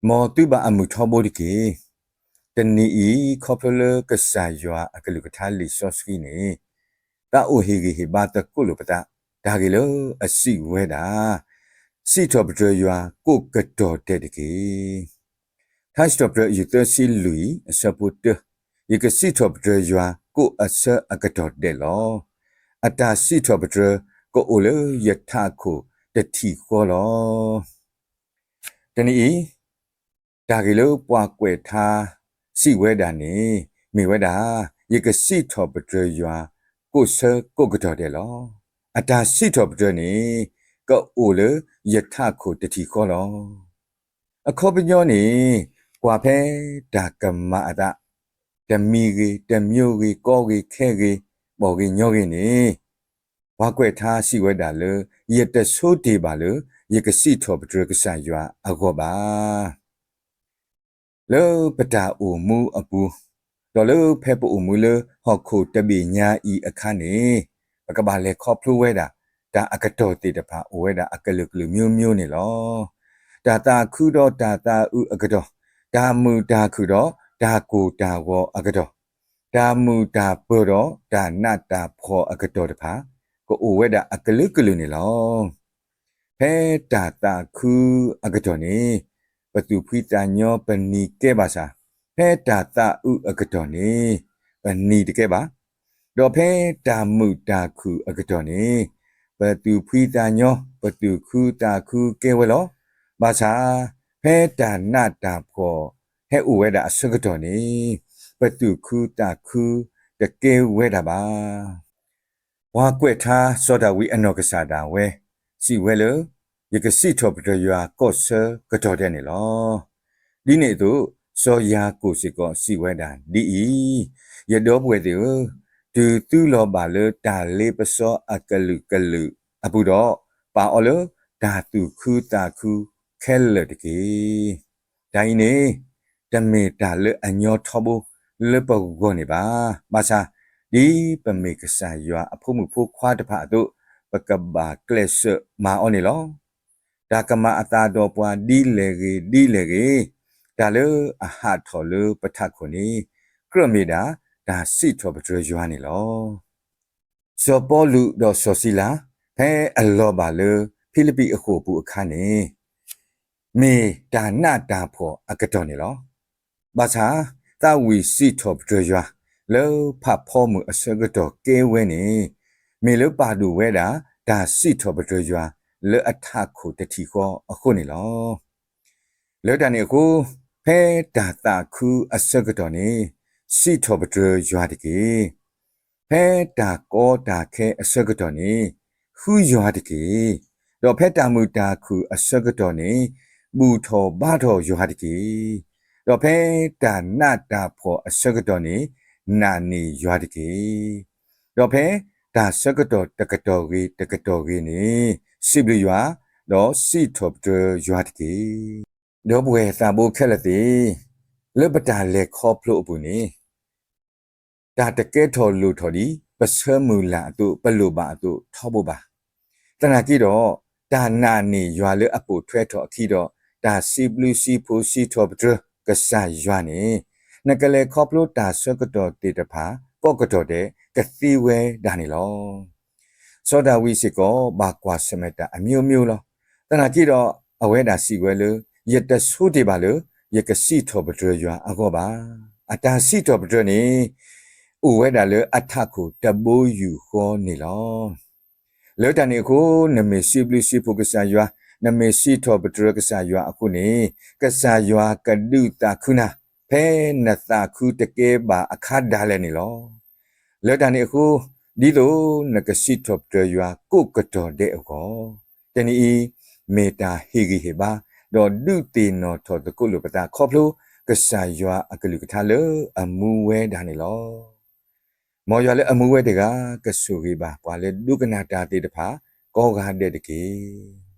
မ်သုဘၣ်အမုာ်ထီဘိတက့ၢ်. တနံၤအံၤ ခီဖျိလၢကစၢ်ယွၤအကလုၢ်ကထါလံာ်စီဆှံန့ၣ် သးအိၣ်ဟ့ၣ်ဂံၢ်ဟ့ၣ်ဘါသကိးလိာ်ပသး တၢ်ဂ့ၢ်လၢအစံးဝဲဒၣ်, စံးထီၣ်ပတြၢၤယွၤကိးကတီၢ်ဒဲးတက့ၢ်. ထါစံးထီၣ်ပတြၢၤ ယုၢ်သၢဆံလွံၢ် အဆၢဖိတၢ, ယကစံးထီၣ်ပတြၢၤယွၤကိးအဆၢအကတီၢ်ဒဲးလီၤ. အတၢ်စံးထီၣ်ပတြၢၤကအိၣ်လၢယထးခိၣ်တထံၣ်ဃီလီၤ. တနံၤအံၤ တၢ်ဂ့ၢ်လၢပှၤကွဲးထါစံးဝဲဒၣ်န့ၣ် မ့ၢ်ဝဲဒၣ်, ယကစံးထီၣ်ပတြၢၤယွၤကိးဆၢကိးကတီၢ်ဒဲးလီၤ. အတၢ်စံးထီၣ်ပတြၢၤန့ၣ် ကအိၣ်လၢယထးခိၣ်တထံၣ်ဃီလီၤ. အခီပညီန့ၣ် ကွၢ်ဖဲတၢ်ကမၤအသး တမံၤဂ့ၤ တမျိုးဂ့ၤ ကီဂ့ၤ ခဲဂ့ၤ ဘီၣ်ဂ့ၤ ညီဂ့ၤန့ၣ် ပှၤကွဲးထါစံးဝဲဒၣ်လၢ ယတဆိတ့ၢ်ဘၣ်လၢ ယကစံးထီၣ်ပတြၢၤကစၢ်ယွၤအဂီၢ်ဘၣ်. လၢပတၢ်အိၣ်မူအပူၤ, ဒီးလၢဖဲပအိၣ်မူလၢဟီၣ်ခိၣ်တဘ့ၣ်ညါအံၤအခါန့ၣ်, ပကဘၣ်လဲၤခီဖျိဝဲဒၣ် တၢ်အကတီၢ်သ့ၣ်တဖၣ်အိၣ်ဝဲဒၣ်အကလုာ်ကလုာ်မျိုးမျိုးန့ၣ်လီၤ. တၢ်သးခုဒီးတၢ်သးအုးအကတီၢ်, တၢ်မုာ်တၢ်ခုၣ်ဒီးတၢ်ကိၢ်တၢ်ဂီၤအကတီၢ်, တၢ်မုာ်တၢ်ပၢၤဒီးတၢ်နးတၢ်ဖှီၣ်အကတီၢ်တဖၣ် ကအိၣ်ဝဲဒၣ်အကလုာ်ကလုာ်န့ၣ်လီၤ. ဖဲတၢ်သးခုအကတီၢ်န့ၣ် ပသူၣ်ဖှံသးညီပနံၤကဲဘၣ်ဆၣ်, ဖဲတၢ်သးအုးအကတီၢ်န့ၣ် ပနံၤတကဲဘၣ်. ဒီးဖဲတၢ်မုာ်တၢ်ခုၣ်အကတီၢ်န့ၣ် ပသူၣ်ဖှံသးညီ ပသူၣ်ခုသးခုကဲဝဲလီၤ. ဘၣ်ဆၣ် ဖဲတၢ်နးတၢ်ဖှီၣ်ဟဲအိၣ်ဝဲဒၣ်အဆၢကတီၢ်န့ၣ် ပသူၣ်ခုသးခုတကဲဝဲဒၣ်ဘၣ်. ပှၤကွဲးထါစီၤဒၤဝံးအနီၢ်ကစၢ်ဒၣ်ဝဲ စံးဝဲလၢ ယကစံးထီၣ်ပတြၢၤယွၤကိးဆၢကတီၢ်ဒဲးန့ၣ်လီၤ. ဒ်န့ၣ်အသိး စီၤယၤကိာ်စ့ၢ်ကီးစံးဝဲဒၣ်ဒ်အံၤ, ယဒီပုၢ်ဝဲၢ်သ့ၣ်ဧၢ, တုၤသုလီၤဘၣ်လၢတၢ်လ့ပစီအကလုာ်ကလုာ်အပူၤဒီး, ပာ်အီၤလၢတၢ်သူၣ်ခုသးခုခဲလၢာ်တက့ၢ်. တၢ်အံၤန့ၣ် တမ့ၢ်တၢ်လၢအညီထီဘိလၢပဂီၢ်န့ၣ်ဘၣ်. ဘၣ်ဆၣ် ဒ်ပမ့ၢ်ကစၢ်ယွၤအဖိမုၣ်ဖိခွါတဖၣ်အသိး, ပကဘၣ်ကျဲးစၢးမၤအီၤန့ၣ်လီၤ. တၢ်ကမၤအသးဒီးပှၤဒ်လဲၣ်ဂ့ၤ ဒ်လဲၣ်ဂ့ၤ, တၢ်လၢအဟးထီၣ်လၢပထးခိၣ်န့ၣ် ကြၢးမ့ၢ်ဒၣ်တၢ်စံးထီၣ်ပတြၢၤယွၤန့ၣ်လီၤ. စီၤပီလူးဒီးစီၤစံလၤ ဖဲအလီၤဘၣ်လၢဖံလံးပံးအဃိာ်ပူၤအခါန့ၣ် မ့ၢ်တၢ်နးတၢ်ဖှီၣ်အကတီၢ်န့ၣ်လီၤ. ဘၣ်ဆၣ် သးဝံၣ်စံးထီၣ်ပတြၢၤယွၤ လၢဖးဖီမုၢ်အဆၢကတီၢ်ကဲဝဲန့ၣ် မ့ၢ်လၢပာ်ဒိၣ်ဝဲဒၣ်တၢ်စံးထီၣ်ပတြၢၤယွၤလၢအထးခိၣ်တထံၣ်ဃီအဃိန့ၣ်လီၤ. လၢတၢ်န့ၣ်အဃိ ဖဲတၢ်သးခုအဆၢကတီၢ်န့ၣ် စံးထီၣ်ပတြၢၤယွၤတက့ၢ်. ဖဲတၢ်ကီတၢ်ခဲအဆၢကတီၢ်န့ၣ် ဃုယွၤတက့ၢ်. ဒီးဖဲတၢ်မုာ်တၢ်ခုၣ်အဆၢကတီၢ်န့ၣ် ဘူၣ်ထီၣ်ဘါထီၣ်ယွၤတက့ၢ်. ဒီးဖဲတၢ်နးတၢ်ဖှီၣ်အဆၢကတီၢ်န့ၣ် နာ်န့ၢ်ယွၤတက့ၢ်. ဒီးဖဲတၢ်ဆၢကတီၢ်တကတီၢ်ဂ့ၤတကတီၢ်ဂ့ၤန့ၣ် စံးဘျုးယွၤ, ဒီးစံးထီၣ်ပတြၢၤယွၤတက့ၢ်. ဒီပုၢ်ဝဲၢ်သးဘိခဲလၢာ်သ့ၣ်, လၢပတၢ်လဲၤခီဖျိအပူၤန့ၣ် တၢ်တကဲထီၣ်လိၣ်ထီၣ်ဒ်ပဆၢမုၢ်လၢ်အသိး ပလိၣ်ဘၣ်အသိးထီဘိဘၣ်. သနာ်က့ဒီး တၢ်နာ်န့ၢ်ယွၤလၢအပိာ်ထွဲထီၣ်အခံဒီး တၢ်စံးဘျုးစံးဖှိၣ်စံးထီၣ်ပတြၢၤကစၢ်ယွၤန့ၣ် နကလဲၤခီဖျိတၢ်ဆၢကတီၢ်သ့ၣ်တဖၣ်ကိးကတီၢ်ဒဲး ကသ့ဝဲဒၣ်န့ၣ်လီၤ. စီၤဒၤဝံးစ့ၢ်ကီး ဘၣ်ကွၢ်ဆၢၣ်မဲာ်တၢ်အမျိုးမျိုးလီၤ. သနာ်က့ဒီး အဝဲဒၣ်စံးဝဲလၢ ယတဆိတ့ၢ်ဘၣ်လၢ ယကစံးထီၣ်ပတြၢၤယွၤအဂီၢ်ဘၣ်. အတၢ်စံးထီၣ်ပတြၢၤန့ၣ် အိၣ်ဝဲဒၣ်လၢအထးခိၣ်တဘိယူၢ်ဃီန့ၣ်လီၤ. လၢတၢ်န့ၣ်အဃိ နမ့ၢ်စံးဘျုးစံးဖှိၣ်ကစၢ်ယွၤ, နမ့ၢ်စံးထီၣ်ပတြၢၤကစၢ်ယွၤအဃိန့ၣ် ကစၢ်ယွၤကဒုးသးခုနၤ ဖဲနသးခုတကဲဘၣ်အခါဒၣ်လဲာ်န့ၣ်လီၤ. လၢတၢ်န့ၣ်အဃိ ဒ်သိးနကစံးထီၣ်ပတြၢၤယွၤကိးကတီၢ်ဒဲးအဂီၢ်, တနံၤအံၤ မ့ၢ်တၢ်ဟ့ၣ်ဂံၢ်ဟ့ၣ်ဘါ ဒီးဒုးသ့ၣ်နီၣ်ထီၣ်သကိးလိာ်ပသးခီဖျိ ကစၢ်ယွၤအကလုၢ်ကထါလၢအမူဝဲဒၣ်န့ၣ်လီၤ. မ်ယွၤလၢအမူဝဲတဂၤ ကဆိၣ်ဂ့ၤဘၣ်ပှၤလၢဒိကနၣ်တၢ်သ့ၣ်တဖၣ် ကိးဂၤဒဲးတက့ၢ်.